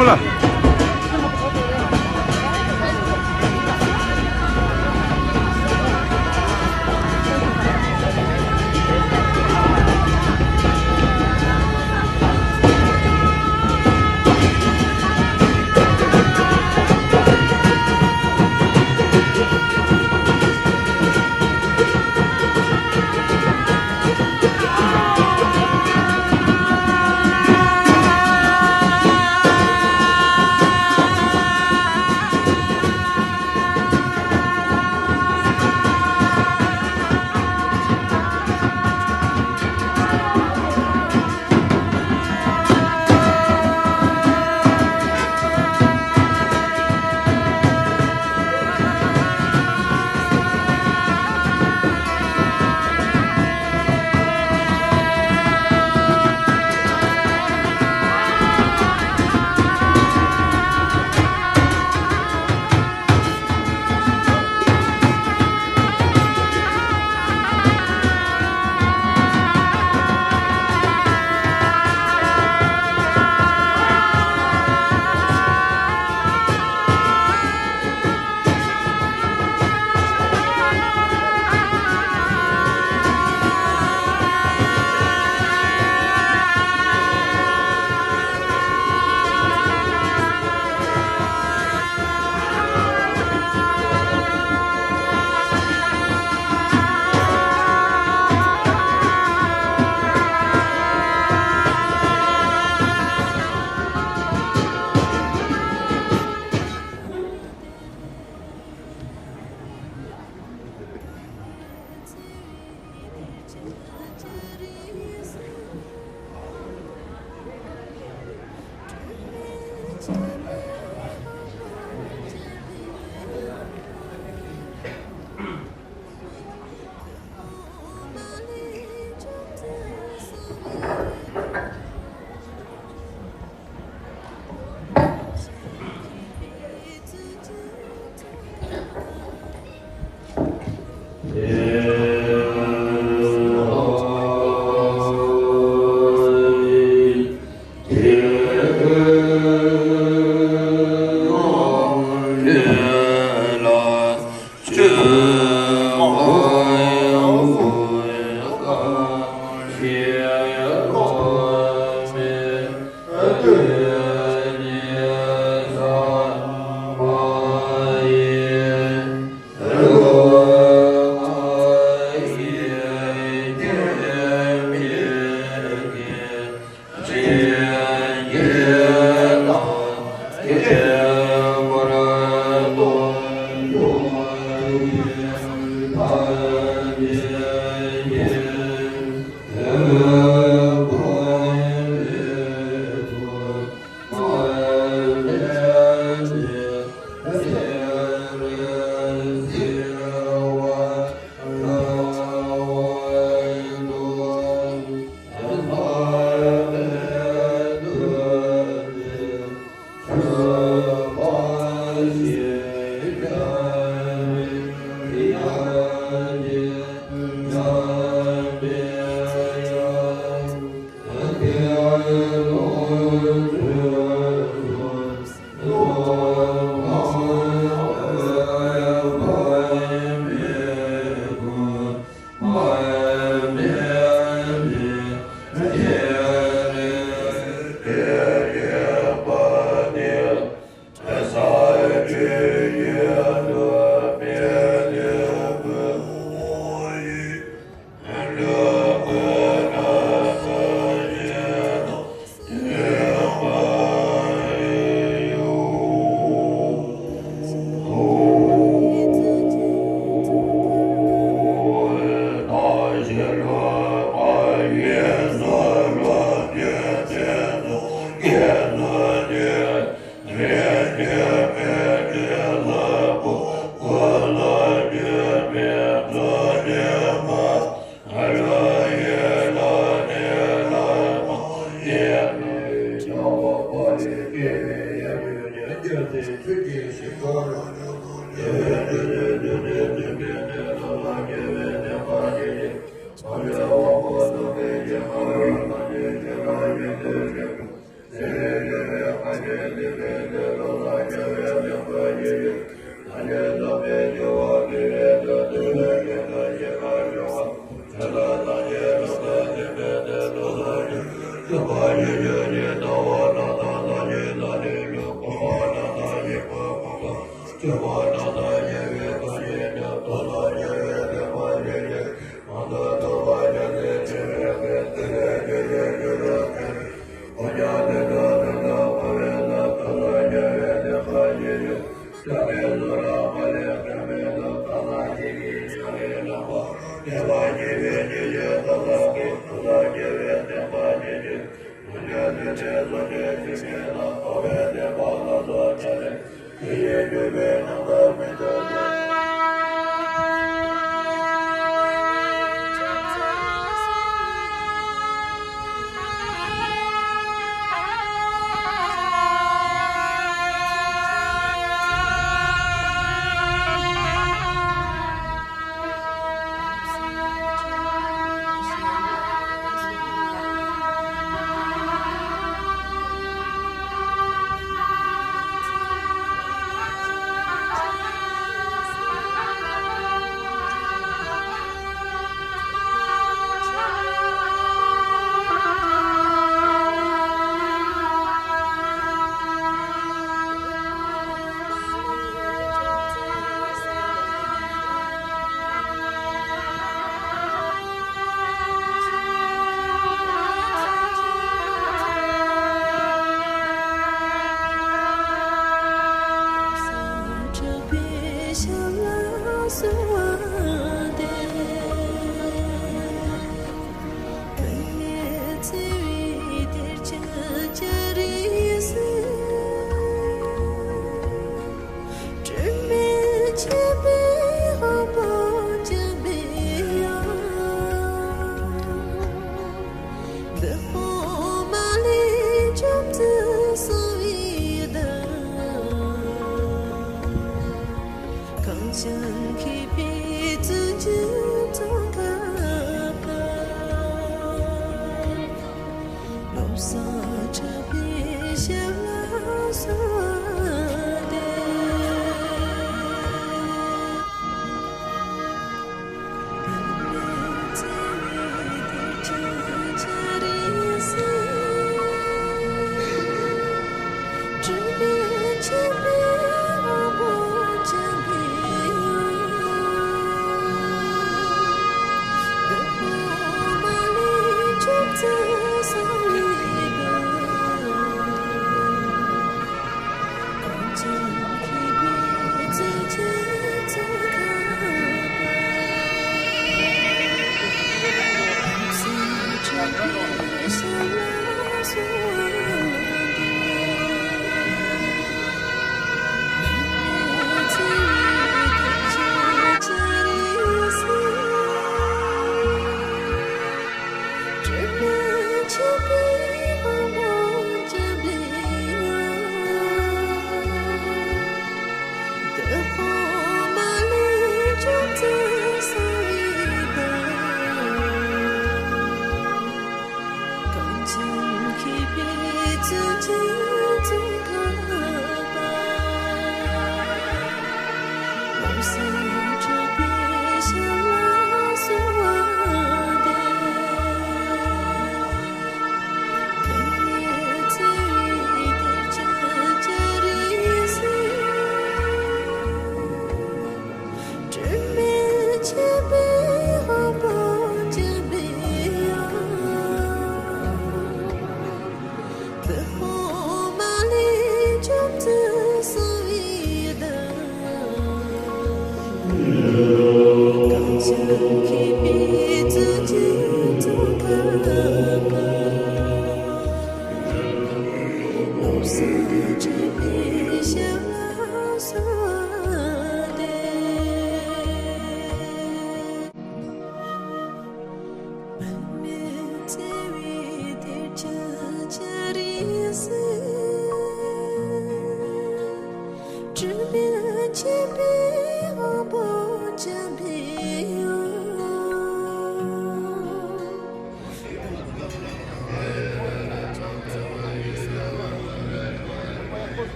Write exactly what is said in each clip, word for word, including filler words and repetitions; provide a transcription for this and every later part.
སྔོན་ལ།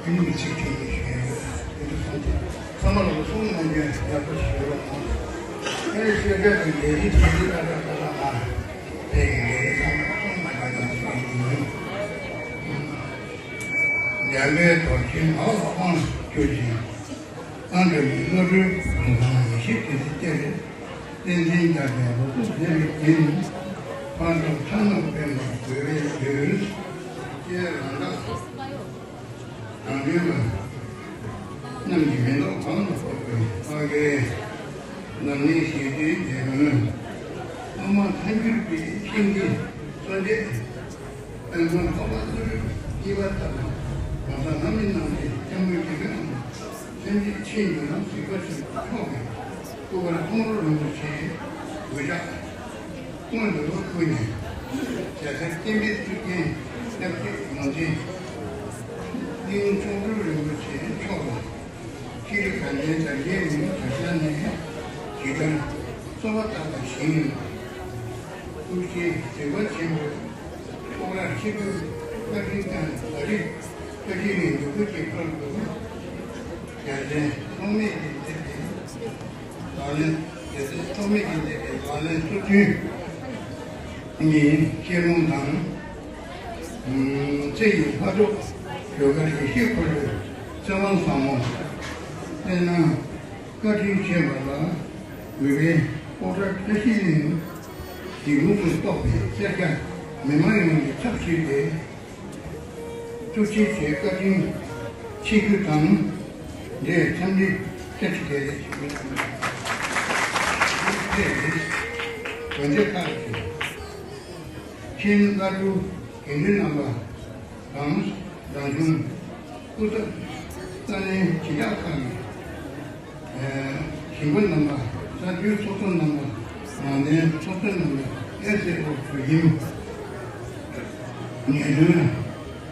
ཨ་ནི་མི་གཅིག་ཁྱོད་ཀྱིས་ཞུས་ཡོད། དེ་འདྲ་སོང་ཙང་ཚང་མ་ལ་གསུང་གནང་རྒྱུ་ཡག་པོ་ཞིག་ཡོད་པ་མ་གཏོགས། ཨ་ནི་ཤོད་སྐད་དང་ལས་རིགས་དེ་རིགས་ལ་ལ་ལ་ལ་དེ་ཡི་ལས་རིགས་ཚང་མ་གསུང་མ་རྒྱག་ན་ཞུ་ཡིན། རྒྱ་གར་རྡོ་རྗེ་ནོར་ལ་དབང་བསྒྱུར་ཞིང་། གཙང་སྦྲ་ནི་བློ་གྲོས་གང་ཟག་ཡེ་ཤེས་དྲི་ཟའི་སྐྱེ་རེད། བསྟན་འཛིན་རྒྱལ་པོའི་ལོ་ཏོག་རྒྱལ་བའི་རྒྱན། ཕག་གྲུ་ཁྲ་ནག་པདྨ་འོད་པའི་ཡུལ། ཀྱེ་རང་རྒྱལ་རང་བྱུང་བ། རྣམས་ཀྱི་མེ་ཏོག་གང་ལ་ཕོག་པའི་ཕ་གིའི་ནམ་ནིང་ཞི་བདེའི་རྒྱལ་མོ། ཨ་མ་ཐལ་འགྱུར་བའི་ཤིང་གི་གསོལ་འདེབས། དཔལ་མགོན་འཕགས་པ་ཀླུ་སྒྲུབ་གཉིས་པ་ལྟ་བུ་གང་ཟག་རྣམ་སྨིན་རྣམས་ཀྱི་སྐྱབས་མགོན་དགེ་འདུན་རྣམས་སེམས་ཅན་ཆོས་ཉིད་ལམ་གཟིགས་པ་ཞིག་ཐོག་ནས་སྐུ་པར་ཁོང་ཁྲོ་རིན་པོ་ཆེའི་འོད་ཆགས་སྔོན་དུ་བཀུར་ནས་རྒྱལ་སྲས་བསྟན་པའི་གཙུག་རྒྱན་སྐྱབས་རྗེ་ཡོངས་འཛིན་གླིང་མཆོག་སྤྲུལ་རིན་པོ་ཆེ་མཆོག་ལ། ཤེས་རིག་དང་ལྡན་དར་རྒྱས་མིང་གྲགས་ཤར་ནས་ཇི་ལྟར་གསོལ་བ་བཏབ་པ་བཞིན། ཐུགས་རྗེའི་གཟིགས་པ་ཆེན་པོས་སྐུ་པར་ཆེ་བསྐུལ་བཀའ་དྲིན་བསྐྱངས། ད་རེས་བཀའ་དྲིན་ནས་འདུ་འགོད་ཀྱི་ཁར་དུ་རྒྱལ་མཚན་ཐོགས་མེད་ཀྱིས་མཛད་པའི་ལག་ལེན། རྒྱལ་མཚན་ཐོགས་མེད་ཀྱིས་མཛད་པའི་ལག་ལེན་སོ་བདུན་གཉིས་ཤེར་ལྷུང་དང་། ཚེ་ཡི་ལྷ་ཚོགས་ཡོ་ག་ཡེ་ཤེས་འཁོར་ལོའི་ཚེ་དབང་བཟང་མོ། དཔེར་ན། བཀའ་དྲིན་ཆེ་བ་ལ་འོས་པའི་ཨོ་ཊ་བཀྲ་ཤིས་གླིང་གི་ལུགས་སུ་གཏོགས་པའི་སེར་སྐྱ་མི་མང་ཡོངས་ཀྱི་ཚབ་ཞུས་ཏེ། ཐུགས་རྗེ་ཆེ། བཀའ་དྲིན་ཆེ་རྒྱུ་དང་། འདྲའི་འཚམས་འདྲི་བཀྲ་ཤིས་བདེ་ལེགས་ཞུ་རྒྱུ་དང་། དེ་ནས་དགོན་སྡེ་ཁག་གི་མཁན་བླ་སྤྲུལ་དགེ་འདུན་རྣམ་པ་དང་། རང་གཞུང་སྐུ་ཚབ་ས་གནས་གཞིས་ཆགས་ཁག་གི་ཞིང་པ་རྣམ་པ། ས་ཁུལ་ཚོགས་གཙོ་རྣམ་པ། ནང་བསྟན་ཚོགས་གཙོ་རྣམ་པ། ཨེས་ཨེ་ཨོ་དྲུང་ཆེ། ཉེ་དུ་དང་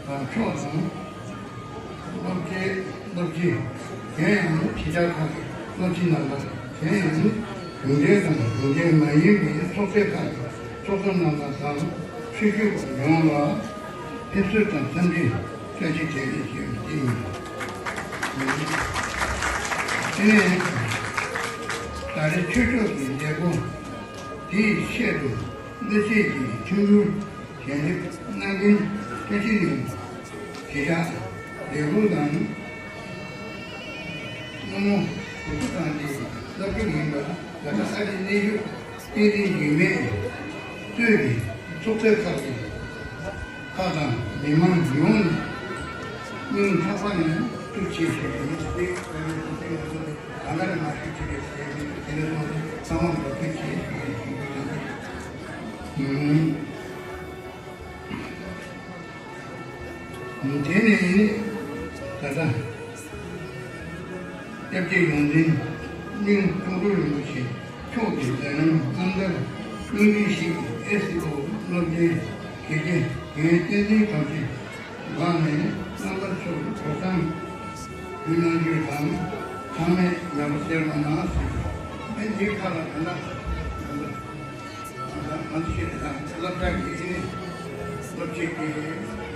ཕྱོགས་དང་སློབ་ཆེན་སློབ་སྤྱི། གཞན་ཡང་གཞིས་ཆགས་ཁག་གི་སློབ་སྤྱི་རྣམ་པ། གཞན་ཡང་གཞུང་འབྲེལ་དང་གཞུང་འབྲེལ་མ་ཡིན་པའི་ཚོགས་སྡེ་ཁག་གི་ཚོགས་གཙོ་རྣམ་པ་དང་། ཆོས་སྤྱོད་པ་ཡོངས་ལ་ཕེབས་བསུ་དང་འཚམས་འདྲི་བཀྲ་ཤིས་བདེ་ལེགས་ཞུ་བ་དེ་ཡིན། དེ་ནས་ད་རེས་ཆོས་ཕྱོགས་ཀྱི་མཛད་སྒོ་དེའི་ཆེད་དུ་འདི་ཆེད་ཀྱི་མཐུན་འགྱུར་ཞལ་འདེབས་གནང་མཁན་བཀྲ་ཤིས་གླིང་གཞིས་ཆགས་ལས་ཁུངས་དང་། སྔོན་མ་གོ་སྒྲིག་དང་དེ་བསླབ་སྒྲུབ་ཡིན་པ་ད་ལྟ་ཨ་རིའི་གནས་བཞུགས་བསྟན་འཛིན་འཇིགས་མེད་གཙོས་པའི་ཚོགས་སྡེ་ཁག་གི་ཁག་དང་མི་མང་ཡོངས་ནས་སྙིང་ཐག་པ་ནས་ཐུགས་རྗེ་ཆེ་ཞུ་རྒྱུ་ཡིན། དེ་ད་ལྟ་ང་ཚོ་ད་ལྟ་མ་ཞུ་ཆེད་དུ་ཟེར་མི་འདུག་དེ་འདྲ་སོང་ཚེ་ཚང་མ་ལ་ཐུགས་རྗེ་ཆེ་ཞུ་རྒྱུ་ཡིན། དེ་ནས་ད་ལྟ་སྐྱབས་རྗེ་ཡོངས་འཛིན་གླིང་མཆོག་སྤྲུལ་རིན་པོ་ཆེ་མཆོག་གི་མཛད་རྣམ་རྣམ་ཐར་གླིང་རྒྱུད་བཞི་ཨེ་སི་ཨོ་སློབ་ཆེན་དགེ་རྒན་རྒན་བསྟན་འཛིན་གྲགས་ཅན་ལགས་ནས་རྣམ་པ་ཚོར་གོ་སྟངས་ཞུ་གནང་རྒྱུ་དང་ཚང་མས་ཡག་པོ་གསན་རོགས་གནང་ཞུ་རྒྱུ། ཨེ་འདི་ཁ་ལ་ད་ལྟ་ང་ཚོ་ཤེས་དང་སློབ་གྲྭ་གི་སློབ་ཆེན་གྱི་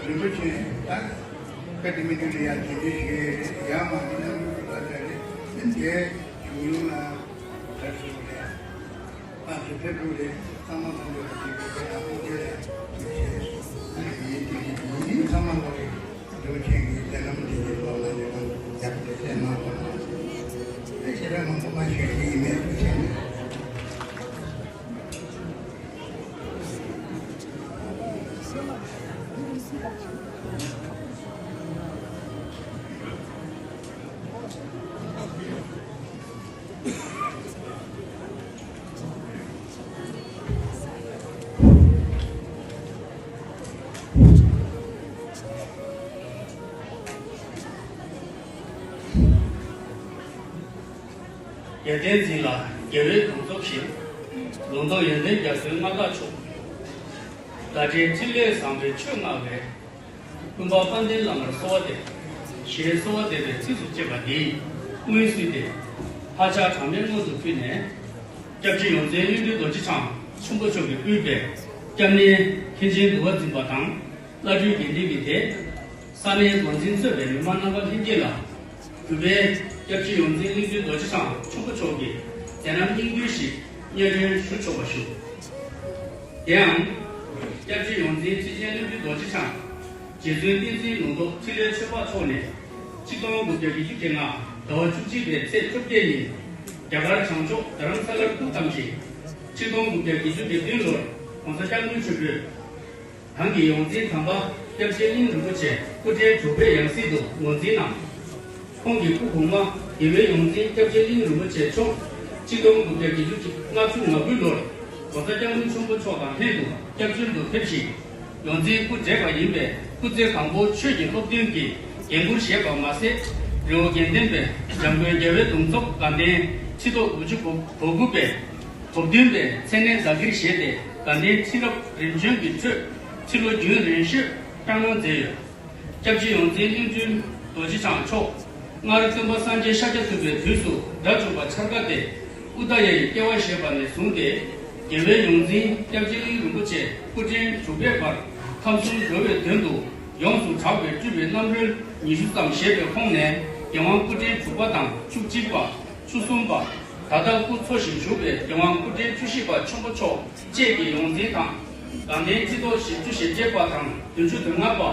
རིན་པོ་ཆེ་དང་ཀ་དེ་མི་དེ་ལ་ཡང་དེ་འདྲ་ཞིག་ཡར་མར་གྱི་རྣམ་འགྱུར་ལ་བལྟས་ཏེ་འདི་འདྲའི་བྱུང་ཡོང་ན་ག་རེ་ཞུ་དགོས་རེད། ཏང་གི་ཕེབས་འབྱོར་རེད། གཙང་མ་ཚང་འདུ་ལ་བྱེད་དགོས་པའི་ཡང་ཁོང་ཚོ་ལ་ཡིན་དེ་ཡིན་ཚང་མ་ལོག་གི་འདུ་ཆེན་གྱི་ལས་རྣམ་དེ་ཡིན་ལོག་ལ་ལས་རྣམ་ཡག་པོ་བཤད་གནང་དགོས་ན་དེ་ཞེ་དྲག་མང་པོ་མ་ཤོད་ཀྱི་ཡིན་མེད་འདུ་ཆེན་ནས། རྒྱལ་བསྟན་འཛིན་ལ་རྒྱལ་བའི་གདུང་འཚོབ་བཞིན། ལུང་རྟོགས་ཡོན་ཏན་རྒྱ་མཚོའི་མངའ་བདག་མཆོག་ཟླ་བྲལ་ཕྲིན་ལས་བཟང་པོའི་ཆོས་མངའ་བའི། ཀུན་སྤངས་དཔལ་ལྡན་བླ་མར་གསོལ་བ་འདེབས། ཞེས་གསོལ་བ་འདེབས་པའི་ཚིགས་སུ་བཅད་པ་འདི་སྔོན་བསུས་ཏེ། ལྷག་ཆགས་གྲངས་མེད་སྔོན་དུ་ཕུལ་ནས། སྐྱབས་རྗེ་ཡོངས་འཛིན་གླིང་སྤྲུལ་རྡོ་རྗེ་འཆང་ཆེན་པོ་མཆོག་གིས་དབུས་པའི་སྐྱབས་གནས་མཁན་ཆེན་འདུལ་བ་འཛིན་པ་དང་། བླ་སྤྲུལ་དགེ་འདུན་གྱི་སྡེ། ས་གནས་འགོ་འཛིན་གཙོས་པའི་མི་མང་རྣམ་པ་ལྷན་རྒྱས་ལ། གུས་པས་སྐྱབས་རྗེ་ཡོངས་འཛིན་གླིང་སྤྲུལ་རྡོ་རྗེ་འཆང་ཆེན་པོ་མཆོག་གི་མཛད་རྣམ་སྙིང་བསྡུས་ཤིག་སྙན་སྒྲོན་ཞུ་ཆོག་པ་ཞུ། དེའང་། སྐྱབས་རྗེ་ཡོངས་འཛིན་ཁྲི་ཆེན་གླིང་སྤྲུལ་རྡོ་རྗེ་འཆང་། རྗེ་བཙུན་བསྟན་འཛིན་ལུང་རྟོགས་ཕྲིན་ལས་ཆོས་འཕགས་མཆོག་ནས། ཆིག་སྟོང་དགུ་བརྒྱ་བཞི་བཅུ་ཞེ་ལྔ་ཟླ་བ་བཅུ་གཅིག་པའི་ཚེས་བཅོ་བརྒྱད་ཉིན། རྒྱ་གར་བྱང་ཕྱོགས་རྡ་རམ་ས་ལར་སྐུ་བལྟམས་ཤིང་། ཆིག་སྟོང་དགུ་བརྒྱ་བརྒྱད་ཅུ་གྱ་བདུན་ལོར་༸གོང་ས་༸སྐྱབས་མགོན་ཆེན་པོས། རང་གི་ཡོངས་འཛིན་དམ་པ་སྐྱབས་རྗེ་གླིང་རིན་པོ་ཆེ་སྐུ་ཕྲེང་དྲུག་པའི་ཡང་སྲིད་དུ་ངོས་འཛིན་གནང་། ཁོང་གི་སྐུ་གོང་མ་དགེ་བའི་ཡོངས་འཛིན་སྐྱབས་རྗེ་གླིང་རིན་པོ་ཆེ་མཆོག་ཆིག་སྟོང་དགུ་བརྒྱ་བརྒྱད་ཅུ་ལྔ་བཅུ་ང་དགུ་ལོར་༸གོང་ས་༸སྐྱབས་མགོན་ཆེན་པོ་མཆོག་དང་ལྷན་དུ་སྐྱབས་བཅོལ་དུ་ཕེབས་ཤིང་། ཡོངས་འཛིན་སྐུ་བགྲེས་པ་ཡིན་པས་སྐུ་ཚེ་གང་པོ་ཆོས་ཀྱི་སློབ་སྟོན་གྱི་འགན་འཁུར་བཞེས་པ་མ་ཟད། རི་བོ་དགེ་ལྡན་པའི་འཇམ་མགོན་རྒྱལ་བའི་གདུང་འཚོབ་དགའ་ལྡན་ཁྲི་ཐོག་དགུ་བཅུ་གོ་དགུ་པའི་གོ་བསྡུར་པའི་མཚན་གནས་བདག་གིར་བཞེས་ཏེ། དགའ་ལྡན་ཁྲི་རབས་རིམ་བྱོན་གྱི་ཁྲོད་ཁྲི་ལོ་རྒྱུན་རིང་ཤོས་བསྐྱངས་གནང་མཛད་ཡོད། སྐྱབས་རྗེ་ཡོངས་འཛིན་གླིང་སྤྲུལ་རྡོ་རྗེ་འཆང་མཆོག་སྔར་སྟོན་པ་སངས་རྒྱས་ཤཱཀྱ་ཐུབ་པའི་དུས་སུ་དགྲ་བཅོམ་པ་འཆར་ཀ་སྟེ་ཨུ་དྷ་ཡ་ཡི་སྐྱེ་བ་བཞེས་པ་ནས་བཟུང་སྟེ། རྒྱལ་བའི་ཡོངས་འཛིན་སྐྱབས་རྗེ་གླིང་རིན་པོ་ཆེ་སྐུ་ཕྲེང་དྲུག་པའི་བར་ཁམས་གསུམ་འགྲོ་བའི་དོན་དུ་ཡོངས་སུ་གྲགས་པའི་སྤྲུལ་པའི་རྣམ་རོལ་ཉི་ཤུ་ཙམ་བཞེས་པའི་ཁོངས་ནས་རྒྱལ་དབང་སྐུ་ཕྲེང་དྲུག་པ་དང་བཅུ་གཅིག་པ། བཅུ་གསུམ་པ། ད་ལྟ་སྐུ་འཚོ་ཞིང་བཞུགས་པའི་རྒྱལ་དབང་སྐུ་ཕྲེང་བཅུ་བཞི་པ་ཆེན་པོ་མཆོག་བཅས་ཀྱི་ཡོངས་འཛིན་དང་། དགའ་ལྡན་ཁྲི་ཐོག་བཞི་བཅུ་ཞེ་བརྒྱད་པ་དང་བདུན་ཅུ་དོན་ལྔ་པ།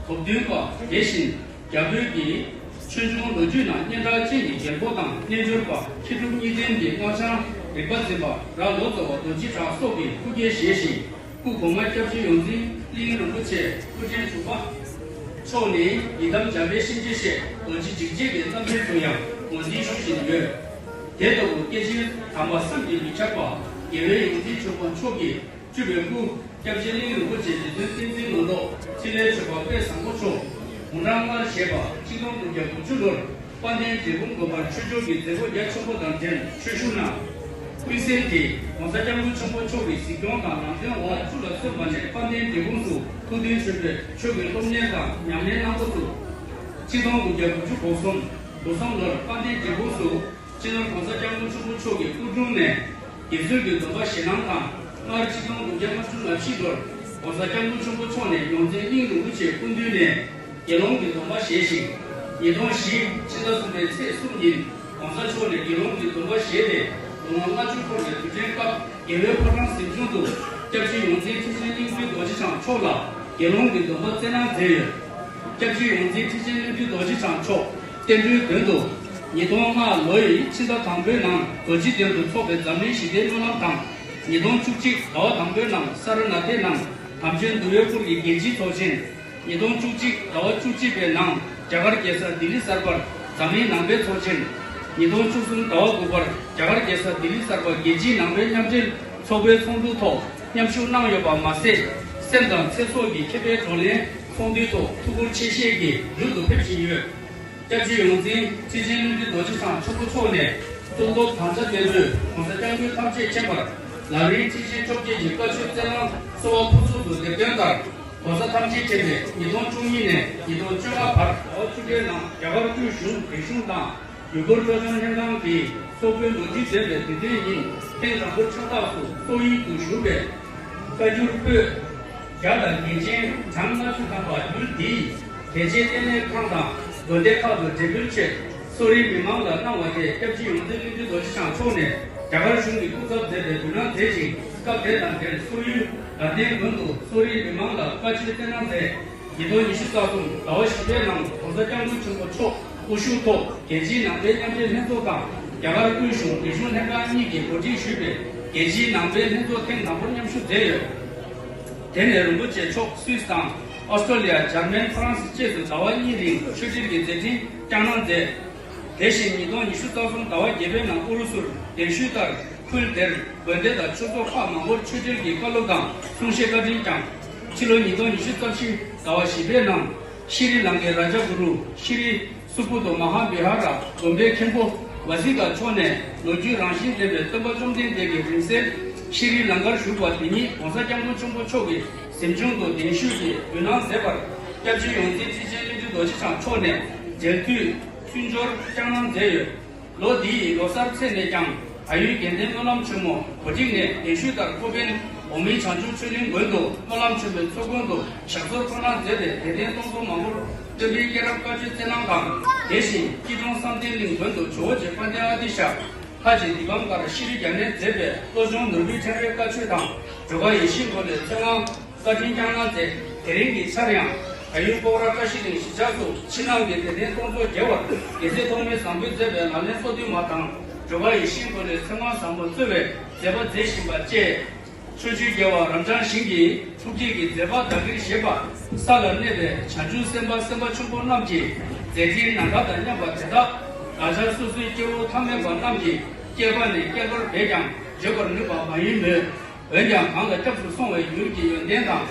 གོ་བདུན་པ། དེ་བཞིན་རྒྱ་བོད་ཀྱི་ཆོས་འབྱུང་ལོ་རྒྱུས་ནང་སྙན་གྲགས་ཅན་གྱི་རྒྱལ་པོ་དང་རྣལ་འབྱོར་པ་མཁས་གྲུབ་གཉིས་ལྡན་གྱི་སྔགས་འཆང་རིག་པ་འཛིན་པ་ར་ལོ་ཙཱ་བ་རྡོ་རྗེ་གྲགས་སོགས་ཀྱིས་སྐུ་འགྱེད་བཞེས་ཤིང་། སྐུ་གོང་མ་སྐྱབས་རྗེ་ཡོངས་འཛིན་གླིང་རིན་པོ་ཆེ་སྐུ་ཕྲེང་དྲུག་པ་མཆོག་ནི་ཡི་དམ་འཇམ་དཔལ་གཤིན་རྗེ་གཤེད་རྡོ་རྗེ་འཇིགས་བྱེད་ཀྱི་རྣམ་སྤྲུལ་དུ་ཡང་ངོས་འཛིན་ཞུ་བཞིན་ཡོད། དེ་ལྟ་བུ་སྐྱེས་ཆེན་དམ་པ་བསམ་གྱིས་མི་ཁྱབ་པ་རྒྱལ་བའི་ཡོངས་འཛིན་ཆེན་པོ་མཆོག་གིས་སྤྲུལ་པའི་སྐུ་སྐྱབས་རྗེ་གླིང་རིན་པོ་ཆེ་རྗེ་བཙུན་བསྟན་འཛིན་ལོ་ཏོག་ཕྲིན་ལས་ཆོས་འཕགས་དཔལ་བཟང་པོ་མཆོག་དགུང་གྲངས་ལྔར་བཞེས་པ་ཆིག་སྟོང་དགུ་བརྒྱ་དགུ་བཅུ་ལོར། དཔལ་ལྡན་འབྲས་སྤུངས་དགོན་པར་ཆོས་སྐྱོང་གི་མཛད་སྒོ་རྒྱ་ཆེན་པོ་དང་འབྲེལ་ཆོས་ཞུ་གནང་། ཀུན་གསལ་གྱིས་༸གོང་ས་༸སྐྱབས་མགོན་ཆེན་པོ་མཆོག་གི་གཟིགས་སྐྱོང་དང་ལམ་སྟོན་འོག་བཅུ་ལ་སོན་པ་ནས་དཔལ་ལྡན་འབྲས་སྤུངས་སུ་ཐུགས་མཐུན་ཆོས་པའི་ཆོས་ཀྱི་སློབ་གཉེར་དང་ཉམས་ལེན་གནང་འགོ་ཚུགས། ཆིག་སྟོང་དགུ་བརྒྱ་དགུ་བཅུ་གོ་གསུམ་དགུ་གསུམ་ལོར་དཔལ་ལྡན་འབྲས་སྤུངས་སུ་སྤྱི་ནོར་༸གོང་ས་༸སྐྱབས་མགོན་ཆེན་པོ་མཆོག་གི་སྐུ་དྲུང་ནས། དགེ་ཚུལ་གྱི་སྡོམ་པ་བཞེས་གནང་དང་། སྔར་ཆིག་སྟོང་དགུ་བརྒྱ་ལྔ་བཅུ་ང་བཞི་ལོར་ ༸གོང་ས་༸སྐྱབས་མགོན་ཆེན་པོ་མཆོག་ནས་ཡོངས་འཛིན་གླིང་རིན་པོ་ཆེའི་སྐུ་མདུན་ནས་དགེ་སློང་གི་སྡོམ་པ་བཞེས་ཤིང་། ཉིས་སྟོང་བཞི་ཕྱི་ཟླ་གསུམ་པའི་ཚེས་གསུམ་ཉིན་༸གོང་ས་མཆོག་ནས་དགེ་སློང་གི་སྡོམ་པ་བཞེས་ཏེ། ལོ་ངོ་ལྔ་བཅུ་འཁོར་བའི་དུས་དྲན་སྐབས། རྒྱལ་བའི་ཕོ་བྲང་གཟིམ་ཆུང་དུ་སྐྱབས་རྗེ་ཡོངས་འཛིན་ཁྲི་ཆེན་གླིང་བཙུན་རྡོ་རྗེ་འཆང་མཆོག་ལ་དགེ་སློང་གི་སྡོམ་པ་སྩལ་གནང་མཛད་ཡོད། སྐྱབས་རྗེ་ཡོངས་འཛིན་ཁྲི་ཆེན་གླིང་བཙུན་རྡོ་རྗེ་འཆང་མཆོག་བསྟན་འགྲོའི་དོན་དུ། ཉིས་སྟོང་ལྔ་ལོའི་ཕྱི་ཟླ་དང་པོའི་ནང་རྡོ་རྗེ་གདན་དུ་འཚོགས་པའི་འཛམ་གླིང་ཞི་བདེའི་སྨོན་ལམ་དང་། ཉིས་སྟོང་བཅུ་གཅིག་ཟླ་བ་དང་པོའི་ནང་ས་ར་ནཱ་ཐའི་ནང་དམ་ཆོས་འདུལ་བའི་སྐོར་གྱི་རྒྱལ་སྤྱིའི་ཚོགས་ཆེན། ཉིས་སྟོང་བཅུ་གཅིག་ཟླ་བ་བཅུ་གཅིག་པའི་ནང་རྒྱ་གར་རྒྱལ་ས་ལྡི་ལི་གསར་པར་འཛམ་གླིང་ནང་པའི་ཚོགས་ཆེན། ཉིས་སྟོང་བཅུ་གསུམ་ཟླ་བ་དགུ་པར་རྒྱ་གར་རྒྱལ་ས་ལྡི་ལི་གསར་པ་རྒྱལ་སྤྱིའི་ནང་པའི་མཉམ་འབྲེལ་ཚོགས་པའི་ཚོགས་འདུ་ཐོག་མཉམ་ཞུགས་གནང་ཡོད་པ་མ་ཟད། སེམས་དང་ཚེ་སྲོག་གི་ཁེ་ཕན་བགྲོ་གླེང་ཚོགས་འདུའི་ཐོག་ཐུགས་ཁུར་ཆེ་བཞེས་ཀྱིས་མྱུར་དུ་ཕེབས་བཞིན་ཡོད། སྐྱབས་རྗེ་ཡོངས་འཛིན་ཁྲི་ཆེན་གླིང་བཙུན་རྡོ་རྗེ་འཆང་མཆོག་ཆོས་ཕྱོགས་ནས་གཙུག་ཏོར་དམ་བཅའ་བསྟན་འཛིན་༸གོང་ས་༸སྐྱབས་མགོན་ཐམས་ཅད་མཁྱེན་པར་ལམ་རིམ་ཁྲིད་ཆེན་བཅོ་བརྒྱད་ཀྱི་བཀའ་ཆོས་སྩལ་གནང་གསོལ་བ་ཕུར་ཚུགས་སུ་འདེབས་དོན་ལྟར། ༸གོང་ས་ཐམས་ཅད་མཁྱེན་པས་ཉིས་སྟོང་བཅུ་གཉིས་ནས་ཉིས་སྟོང་བཅོ་ལྔ་བར་ཟླ་བ་བཅུ་པའི་ནང་རྒྱ་གར་དབུས་གཞུང་རིག་གཞུང་དང་ཡུ་གུར་སྤྲོ་སྦྱོང་ལྷན་ཁང་གིས་སོག་པོའི་ལོ་རྒྱུས་ལྡན་པའི་དུས་སྟོན་ཉིན་ཐེངས་དང་པོ་ཕྱོགས་སྟགས་སུ་སོག་ཡུལ་དུ་བཞུགས་པའི་བཀའ་འགྱུར་པོད་བརྒྱ་དང་རྒྱན་ཆེན་གྲངས་ལྔ་བཅུ་ཐམ་པ་ཡུལ་འདིའི་གལ་ཆེའི་ལྟེ་གནས་ཁང་དང་དགོན་སྡེ་ཁག་ཏུ་འབྲེལ་འབུལ་ཆེད་སོག་རིགས་མི་མང་ལ་གནང་བ་དེ་སྐྱབས་རྗེ་ཡོངས་འཛིན་གླིང་བཙུན་རྡོ་རྗེ་འཆང་མཆོག་ནས་རྒྱ་གར་གཞུང་གི་སྐུ་ཚབ་མཛད་པའི་མདུན་ལམ་མཛད་ཅིང་། སྐབས་དེ་དང་དེར་སོག་ཡུལ་དགའ་ལྡན་དགོན་དུ་སོག་རིགས་མི་མང་ལ་བཀའ་ཆོས་སྩལ་གནང་མཛད། ཉིས་སྟོང་ཉི་ཤུ་རྩ་གསུམ་ཟླ་བ་བཞི་པའི་ནང་༸གོང་ས་༸སྐྱབས་མགོན་ཆེན་པོ་མཆོག་སྐུ་བཞུགས་ཐོག་རྒྱལ་སྤྱིའི་ནང་པའི་མཉམ་འབྲེལ་ལྷན་ཚོགས་དང་རྒྱ་གར་དབུས་གཞུང་རིག་གཞུང་ལྷན་ཁང་གཉིས་ཀྱིས་གོ་སྒྲིག་ཞུས་པའི་རྒྱལ་སྤྱིའི་ནང་པའི་ལྷན་ཚོགས་ཐེངས་དང་པོར་མཉམ་ཞུགས་མཛད་ཡོད། དེ་ནས་རིན་པོ་ཆེ་མཆོག་སུད་སི་དང་ཨོ་སི་ཀྲོ་ལི་ཡ། འཇར་མན། ཧྥ་རན་སི་བཅས་སུ་ཟླ་བ་གཉིས་རིང་ཆོས་འབྲེལ་གྱི་མཛད་འཕྲིན་བསྐྱངས་གནང་མཛད། དེ་བཞིན་ཉིས་སྟོང་ཉི་ཤུ་རྩ་གསུམ་ཟླ་བ་བརྒྱད་པའི་ནང་ཨུ་རུ་སུར་གདན་ཞུས་ལྟར་ཁུལ་དེར་དགོན་སྡེ་དང་ཆོས་ཚོགས་ཁག་མང་པོར་ཆོས་འབྲེལ་གྱི་བཀའ་སློབ་དང་གསུང་བཤད་བཀའ་དྲིན་བསྐྱངས། ཕྱི་ལོ་ཉིས་སྟོང་ཉི་ཤུ་རྩ་བཞི་ཟླ་བ་བཞི་པའི་ནང་ཤྲི་ལང་ཀའི་རཱ་ཇ་གུ་རུ་ཤྲི་སུ་བུ་ཏོ་མ་ཧཱ་བི་ཧཱ་ར་དགོན་པའི་མཁན་པོ་ཝ་སི་ཀ་མཆོག་ནས་ལོ་རྒྱུས་རང་བཞིན་ལྡན་པའི་སྟོན་པ་བཅོམ་ལྡན་འདས་ཀྱི་རིང་བསྲེལ་ཤྲི་ལང་ཀར་བཞུགས་པ་དེ་ཉིད་༸གོང་ས་༸སྐྱབས་མགོན་ཆེན་པོ་མཆོག་གི་གཟིམ་ཆུང་དུ་གདན་ཞུས་ཀྱིས་འབུལ་གནང་མཛད་པར་སྐྱབས་རྗེ་ཡོངས་འཛིན་ཁྲི་ཆེན་གླིང་བཙུན་རྡོ་རྗེ་འཆང་མཆོག་ནས་མཇལ་དུས་མཐུན་སྦྱོར་བསྐྱངས་གནང་མཛད་ཡོད། ལོ་འདིའི་ལོ་གསར་ཚེས་ནས་ཀྱང་ཨ་ཡུལ་དགེ་ལྡན་སྨོན་ལམ་ཆེན་མོ་གོ་སྒྲིག་ནས་གདན་ཞུས་ལྟར་ཀོ་པན་འོག་མིན་བྱང་ཆུབ་ཆོས་གླིང་དགོན་དུ་སྨོན་ལམ་ཆེན་མོའི་ཚོགས་མགོན་དུ་ཞབས་སོར་བསྐོ་གནང་མཛད་དེ། དད་ལྡན་སྟོང་ཚོ་མང་པོར་སྟོན་པའི་སྐྱེས་རབས་བཀའ་ཆོས་སྩལ་གནང་དང་། དེ་བཞིན་སྐྱིད་གྲོང་བསམ་གཏན་གླིང་དགོན་དུ་ཇོ་བོ་རྗེ་དཔལ་ལྡན་ཨ་ཏི་ཤ་ལྷ་རྗེ་དི་པཾ་ཀར་ཤྲི་རྒྱ་ནས་མཛད་པའི་བློ་སྦྱོང་ནོར་བུའི་ཕྲེང་བའི་བཀའ་ཆོས་དང་། སྒྲོལ་དཀར་ཡེ་ཤེས་འཁོར་ལོའི་ཚེ་དབང་བཀའ་དྲིན་བསྐྱངས་གནང་མཛད། དེ་རིང་གི་ཆར་ཡང་ཨ་ཡུལ་སྤོག་ར་བཀྲ་ཤིས་གླིང་གཞིས་ཆགས་སུ་ཕྱི་ནང་གི་དད་ལྡན་སྟོང་ཚོ་བརྒྱ་བར་རྒྱལ་སྲས་ཐོགས་མེད་བཟང་པོས་མཛད་པའི་ལག་ལེན་སོ་བདུན་མ་དང་། སྒྲོལ་དཀར་ཡེ་ཤེས་འཁོར་ལོའི་ཚེ་དབང་ཟབ་མོ་སྩོལ་བའི་མཛད་པ་མཛད་བཞིན་པ་བཅས། ཕྱོགས་བཅུའི་རྒྱལ་བ་རབ་འབྱམས་ཞིང་གི་ཐུགས་བསྐྱེད་ཀྱི་མཛད་པ་བདག་གིར་བཞེས་པ། ས་ལ་གནས་པའི་བྱང་ཆུབ་སེམས་དཔའ་སེམས་དཔའ་ཆེན་པོ་རྣམས་ཀྱི་མཛད་འཕྲིན་ནམ་མཁའ་དང་མཉམ་པ་དེ་དག་ང་བཅས་སོ་སོའི་སྐྱེ་བོ་ཐ་མལ་པ་རྣམས་ཀྱི་སྐྱེ་འཕགས་ནས་སྐྱེ་འགྲོར་འབད་ཀྱང་བརྗོད་པར་ནུས་པ་མ་ཡིན་མོད། འོན་ཀྱང་གང་ལ་སྐྱབས་སུ་སོང་བའི་ཡུལ་གྱི་ཡོན་ཏན་དང་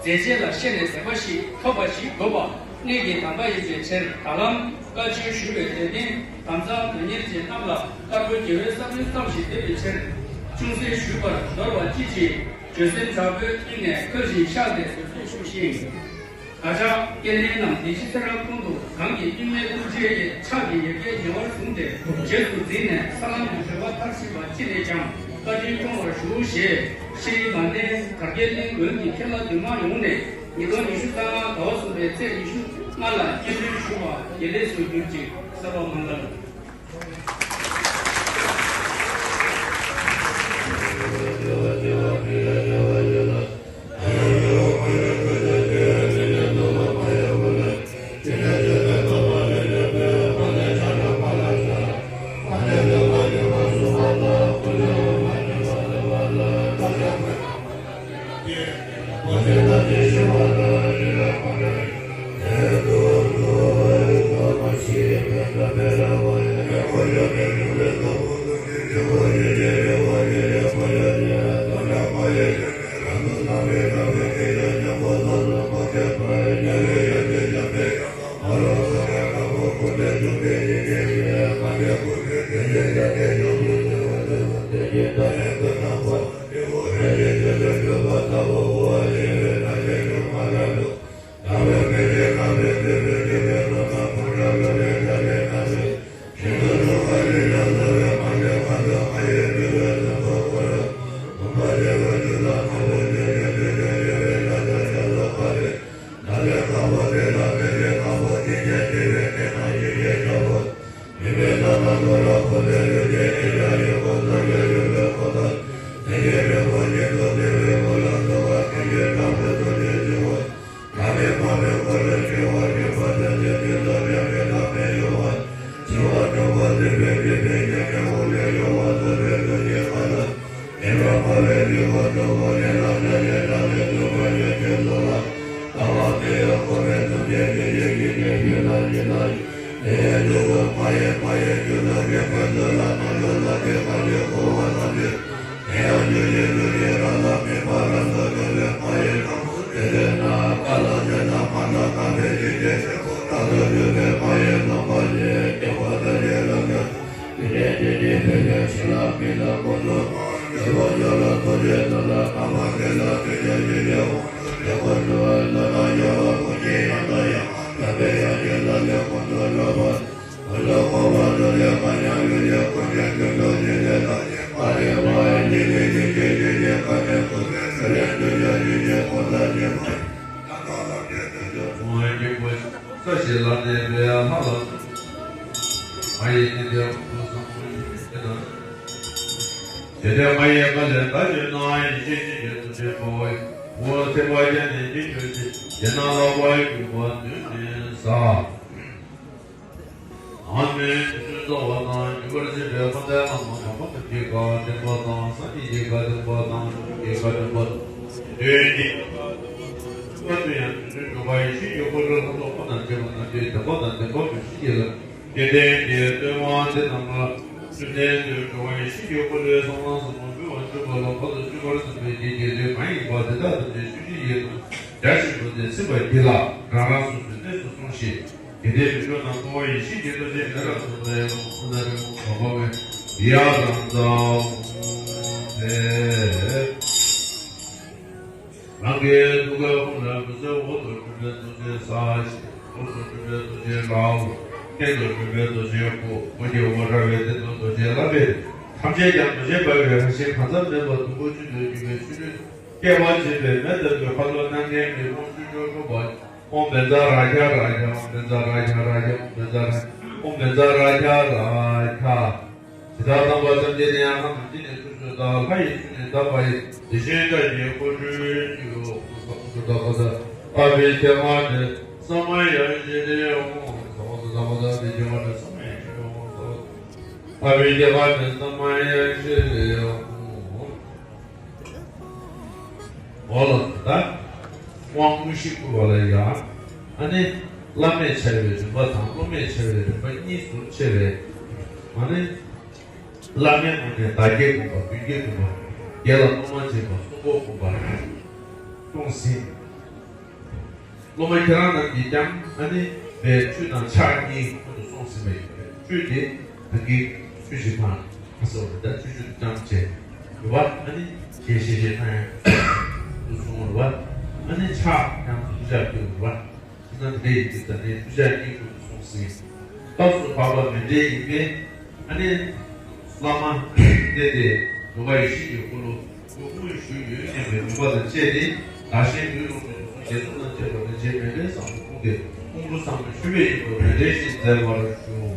མཛད་རྗེས་ལ་ཤེས་ནས་དད་པ་ཞིག་ཐོབ་པ་ཞིག་དགོས་པ་གནད་ཀྱི་དམ་པ་ཡིན་པའི་ཕྱིར། ད་ལམ་བཀའ་ཆོས་ཞུ་བའི་དད་ལྡན་དམ་གཙང་དོན་གཉེར་ཅན་རྣམས་ལ་དཀར་པོའི་དགེ་བའི་བསམ་བློའི་མཚམས་ཤིག་འདེབས་པའི་ཕྱིར། ཅུང་ཟད་ཞུས་པར་འདོར་བ་ཅི་མཆིས། བརྗོད་སེམས་དྲག་པོའི་དབྱིངས་ནས་བཀའ་བཞིན་བཤགས་ཏེ་བཟོད་གསོལ་ཞུ་ཞིང་། ང་བཅས་སྐལ་ལྡན་རྣམས་བདེ་སྐྱིད་ཚེ་རབས་ཀུན་ཏུ་གང་གི་དམིགས་མེད་ཐུགས་རྗེ་ཡི་ཕྱག་གི་ཡལ་ག་ཉེ་བར་བཟུང་སྟེ་རྗེས་སུ་འཛིན་ནས་ས་ལམ་གྱི་བགྲོད་པ་མཐར་ཕྱིན་པ་ཅི་ནས་ཀྱང་བཀའ་དྲིན་སྐྱོང་བར་ཞུ་ཞེས་ཤྲི་མ་ཎི་གར་གྱི་གླིང་དགོན་གྱི་ཁྱེད་ལ་འདུས་མང་ཡོངས་ནས་ཉིས་སྟོང་ཉི་ཤུ་རྩ་ལྔ་ཟླ་བ་གསུམ་པའི་ཚེས་ཉི་ཤུ་ལྔ་ལ་སྙན་སྒྲོན་ཞུ་བ་དགེ་ལེགས་སུ་གྱུར་ཅིག་གསོལ་བ་སྨོན་ལམ། ཞེས་ལབ་ནས་འབད་ལྷ་ལ། མ་ཡི་ནི་དེ་ཁོ་བསམ་པ་ཡིན་ཏེ་ན། དེ་ལྟར་མ་ཡི་མ་ལས་བདག་གིས་ན་ཡེ་ཤེས་ཀྱི་རྒྱན་དུ་བྱས་པའི་འོད་ཟེར་བ་ཡན་ནས་འཇིག་གྱུར་ཅིག་དེ་ན་ལྷག་པར་གྱུར་པ་ནི་ནི་ས། ཨ་མའི་དུས་རྩ་བ་དང་མྱུར་བར་བྱེད་པའི་དཔལ་ལྡན་ལྷ་མོ་དམ་པ་ཐམས་ཅད་བཀའ་དྲིན་པ་དང་སངས་རྒྱས་ཀྱི་བཀའ་དྲིན་པ་དང་ཆོས་ཀྱི་བཀའ་དྲིན་པ་དང་དོན་གྱི་བཀའ་དྲིན་པ་དུ་ཡང་དུས་སུ་འགྲོ་བ་ཡེ་ཤེས་ཀྱི་འཁོར་ལོའི་ལྷ་ཚོགས་ཁོ་ན་བྱེད་པ་ན་དེའི་དམ་པ་དང་བདེན་པ་མུ་བཞི་ཡི་ལམ་སྐྱེ་ལྡན་གྱི་སྟོན་པ་འདི་རྣམས་ལ་བསྟུན་ནས་དུས་འགྲོ་བ་ཡེ་ཤེས་ཀྱི་འཁོར་ལོའི་གསང་སྔགས་ཟབ་མོ་འབུལ་བར་འདོད་པ་ལ་ཕར་ཚུར་བཅུ་པར་གསུངས་པའི་རྒྱུད་རྒྱལ་སྲས་གང་ཡིན་པ་དེ་དག་ཐམས་ཅད་ཆོས་ཀྱི་ཡུལ་དུ་རྒྱ་ཆེན་པོ་སྟེ་ཚིམ་པར་བགྱིད་ལ་རང་རང་སོ་སོའི་གནས་སུ་སོང་ཞིག་དེ་ལྟར་མི་འགྲོ་ན་འཁོར་བ་ཡེ་ཤེས་ཀྱི་རྡོ་རྗེ་ཨེ་ར་སོ་ན་ཡ་ལོ་ཁོ་ན་རི་མོ་བ་བ་བས་ཡ་དང་ཛའོ་ཧེ། རང་གི་ཐུགས་ཀའི་ཧཱུྃ་ལས་འོད་ཟེར་འོག་ཏུ་འཕྲོས་པའི་རྡོ་རྗེ་ས་གཞི། འོག་ཏུ་འཕྲོས་པའི་རྡོ་རྗེ་ལའུ། སྟེང་དུ་འཕྲོས་པའི་རྡོ་རྗེ་སྐུ། སྐུ་གི་འོག་ར་བའི་སྟེང་དུ་རྡོ་རྗེ་ལྷ་བས་ཐམས་ཅད་ཀྱང་རྡོ་རྗེ་འབར་བའི་རང་བཞིན་གང་ཟག་མེད་པ་སྡུག་ཀུན་གཅིག་ཏུ་གྱུར་པའི་ཆོ་འཕྲུལ་སྐྱེ་བ་འབྱེད་པའི་མེ་ལྟ་བུའི་ཁ་དོག་སྣ་ལྔའི་མེ་དཔུང་ཆུ་སྐྱོར་འཁྲུགས་པ། ཨོཾ་བཛྲ་རཀྵ་རཀྵ། ཨོཾ་བཛྲ་རཀྵ་རཀྵ། ཨོཾ་བཛྲ་རཀྵ་རཀྵ། ཨོཾ་བཛྲ་རཀྵ་རཀྵ། དེ་དག་བཏང་བ་ཙམ་གྱིས་ནི་ཡང་ལྷ་རྣམས་ཀྱིས་ནི་ཐུགས་སུ་བལྟ། ལྷ་ཡིས་སུ་ནི་བལྟ་བ་ཡི། དེ་བཞིན་བདག་གི་སྐུ་སྤྲུལ་ཡུལ་སྐུ་ས་སྐུ་སྤྲུལ་བདག་པ་ས། ཨ་བི་ཥེ་ག་ཏེ་ས་མ་ཡ་ཤྲཱི་ཧཱུྃ། ས་བ་ས་ས་བ་ས་བི་ཥེ་ག་ཏེ་ས་མ་ཡ་ཤྲཱི་ཧཱུྃ། ས་བ་ས། ཨ་བི་ཥེ་ག་ཏེ་ས་མ་ཡ་ཤྲཱི་ཧཱུྃ། འོ་ལ་ད་དབང་དངོས་གཞི་བསྐུར་བ་ལ་ཡང་ཨ་ནི་བླ་མས་ཕྱག་བའི་རིམ་པ་དང་སློབ་མས་ཕྱག་བའི་རིམ་པ་གཉིས་སུ་ཕྱེ་བས། ཨ་ནི་བླ་མའི་ངོས་ནས་བདག་བསྐྱེད་བསྐུལ་བ། བུ་བསྐྱེད་བསྐུལ་བ། དགེ་ལ་སློབ་མ་བྱེད་པ། གསུང་འབོགས་བསྐུལ་བ་གསུངས་ཟིན། སློབ་མ་ཁྱེད་རང་རྣམས་ཀྱིས་ཀྱང་ཨ་ནི་དཔེ་ཆོས་དང་ཕྱག་གཉིས་ཀུན་ཏུ་སོང་ཟིན་པ་ཡིན་པས། ཆོས་དེ་ད་གིན་ཆོས་ཞིག་མ་ཁ་སོ་རེ་ད་ཆོས་ཆོས་ཀྱང་བྱས་རེད་བ། ཨ་ནི་ཞེས་ཞེས་ཞེས་ཐང་ཡང་དུ་སོང་རེད་བ། ཨ་ནི་ཕྱག་ཀྱང་དུ་ཕྱག་གྱུར་རེད་བ། ཁྱེད་རང་དེ་འདྲ་ཡིན་དུས་ད་ནི་ཆོས་ཕྱག་གཉིས་ཀུན་ཏུ་སོང་ཟིན། སྐབས་སུ་བབ་པ་མི་འདྲ་ཡིན་པས། ཨ་ནི་བླ་མ་བསྟེན་ཏེ་འགྲོ་བ་ཡེ་ཤེས་ཀྱི་འཁོར་ལོ་སྐུ་དངོས་ཞུས་ཡོད་སྙམ་པའི་འདུན་པ་དང་བཅས་ཏེ། བདག་གཞན་དོན་སློང་གི་དུས་སུ་དགེ་ཚོགས་དང་བཅས་པ་རིན་ཆེན་མེ་འདྲའི་བསམ་དུ་ཕུལ་ཏེ་ཕུང་པོ་བསམ་པ་ཞུ་བའི་ཡིད་དུ་མེ་འདྲའི་ཞིང་མཛད་པར་ཞུ།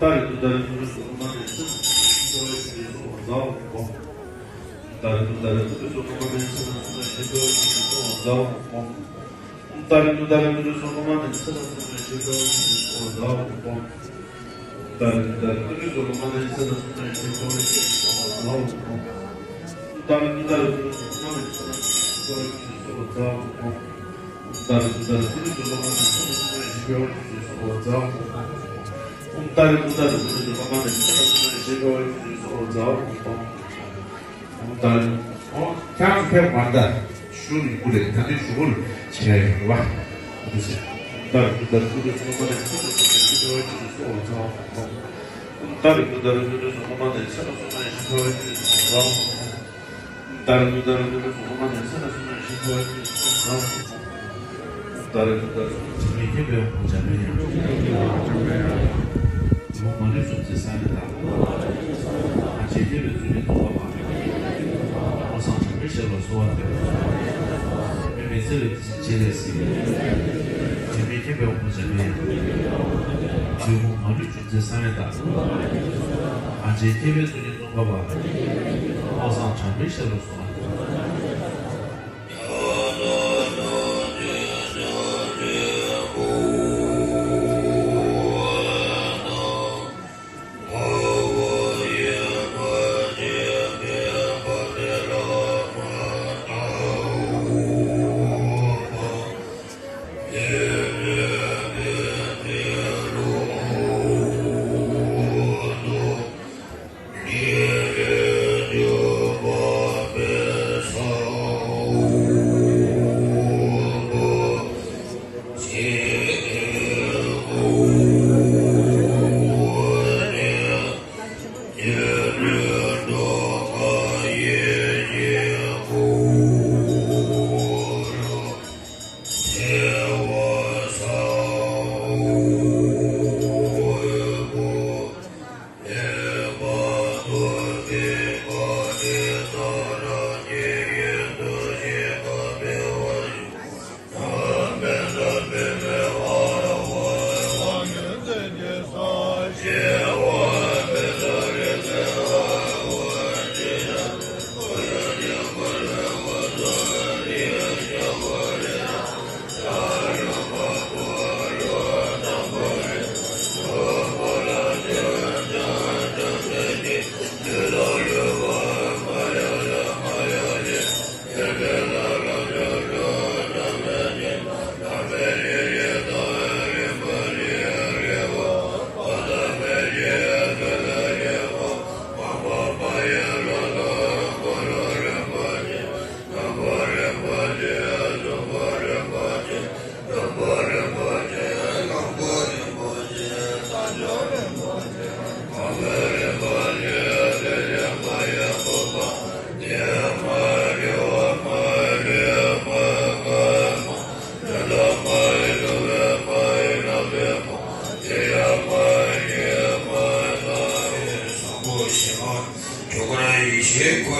ཏཱ་རེ་ཏུཏྟཱ་རེ་ཏུ་རེ་སོ་ཏ་མ་ནི་ས་ན་སུ་ན་ཤི་ཁ་ཝ་ཏི་ཏི་སོ་ཧོ་ཛ་ཧོ་ཧོ། ཏཱ་རེ་ཏུཏྟཱ་རེ་ཏུ་རེ་སོ་ཏ་མ་ནི་ས་ན་སུ་ན་ཤི་ཁ་ཝ་ཏི་ཏི་སོ་ཧོ་ཛ་ཧོ་ཧོ། ཏཱ་རེ་ཏུཏྟཱ་རེ་ཏུ་རེ་སོ་ཏ་མ་ནི་ས་ན་སུ་ན་ཤི་ཁ་ཝ་ཏི་ཏི་སོ་ཧོ་ཛ་ཧོ་ཧོ། ཏཱ་རེ་ཏུཏྟཱ་རེ་ཏུ་རེ་སོ་ཏ་མ་ནི་ས་ན་སུ་ན་ཤི་ཁ་ཝ་ཏི་ཏི་སོ་ཧོ་ཛ་ཧོ་ཧོ། ཏཱ་རེ་ཏུཏྟཱ་རེ་ཏུ་རེ་སོ་ཏ་མ་ནི་ས་ན་སུ་ན་ཤི་ཁ་ཝ་ཏི་ཏི་སོ་ཧོ་ཛ་ཧོ་ཧོ། ཏཱ་རེ་ཏུཏྟཱ་རེ་ཏུ་རེ་སོ་ཏ་མ་ནི་ས་ན་སུ་ན་ཤི་ཁ་ཝ་ཏི་ཏི་སོ་ཧོ་ཛ་ཧོ་ཧོ། ཏཱ་རེ་ཏུཏྟཱ་རེ་ཏུ་རེ་སོ་ཏ་མ་ནི་ས་ན་སུ་ན་ཤི་ཁ་ཝ་ཏི་ཏི་སོ་ཧོ་ཛ་ཧོ་ཧོ། ཏཱ་རེ། ཨོ། ཁྱེད་རང་ཚོ་ཕེབས་མ་རེད་ད། ཞུ་ཡི་གུ་རེད། ད་དེ་ཞུ་གུ་རེད་བྱེད་ཡ་ཡོད་རེད་བ། འདུག་སེ། ཏཱ་རེ་ཏུཏྟཱ་རེ་ཏུ་རེ་སོ་ཏ་མ་ནི་ས་ན་སུ་ན་ཤི་ཁ་ཝ་ཏི་ཏི་སོ་ཧོ་ཛ་ཧོ་ཧོ། ཏཱ་རེ་ཏུཏྟཱ་རེ་ཏུ་རེ་སོ་ཏ་མ་ནི་ས་ན་སུ་ན་ཤི་ཁ་ཝ་ཏི་ཏི་སོ་ཧོ་ཛ་ཧོ་ཧོ། ཏཱ་རེ་ཏུཏྟཱ་རེ་ཏུ་རེ་སོ་ཏ་མ་ནི་ས་ན་སུ་ན་ཤི་ཁ་ཝ་ཏི་ཏི་སོ་ཧོ་ཛ་ཧོ་ཧོ། ཏཱ་རེ་ཏུཏྟཱ་རེ་ཏུ་རེ་སོ་ཏ་མ་ནི་ས་ན་སུ་ན་ཤི་ཁ་ཝ་ཏི་ཏི་སོ་ཧོ་ཛ་ཧོ་ཧོ། ལོ་མ་རིག་ཅུང་ཟད་བསམ་ཡས་དང་། ང་རྗེས་ཐེག་པའི་བརྩོན་འགྲུས་ནོར་བ་མ། ཧོར་སང་གྲངས་མེད་ཞབས་ལ་གསོལ་བ་འདེབས། མི་མི་ཚེ་བའི་དེ་བཞིན་བྱེད་ལས་སྲིད། དྲི་མེད་མཁྱེན་པའི་དབང་པོ་འཇམ་པའི་དབྱངས། ལོ་མ་རིག་ཅུང་ཟད་བསམ་ཡས་དང་། ང་རྗེས་ཐེག་པའི་བརྩོན་འགྲུས་ནོར་བ་མ། ཧོར་སང་གྲངས་མེད་ཞབས་ལ་གསོལ་བ་འདེབས།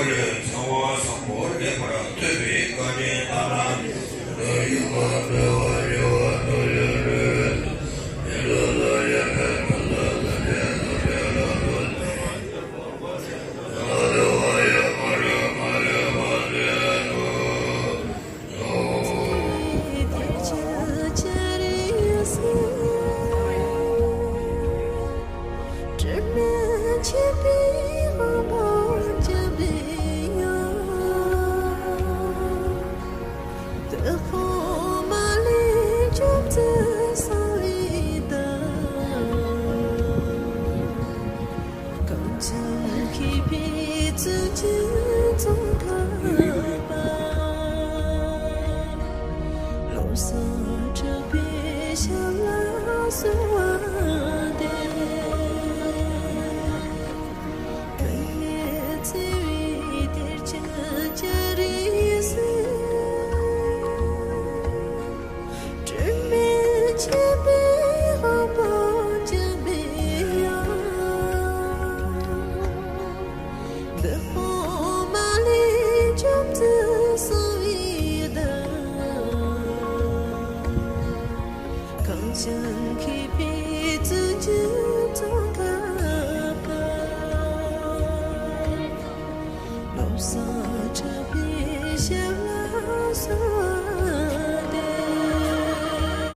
ཚང་བ་བཟང་པོ་ལེགས་པར་ཐོས་པའི་བཀའ་དྲིན་དང་། ཡུམ་འགྲོ་བ་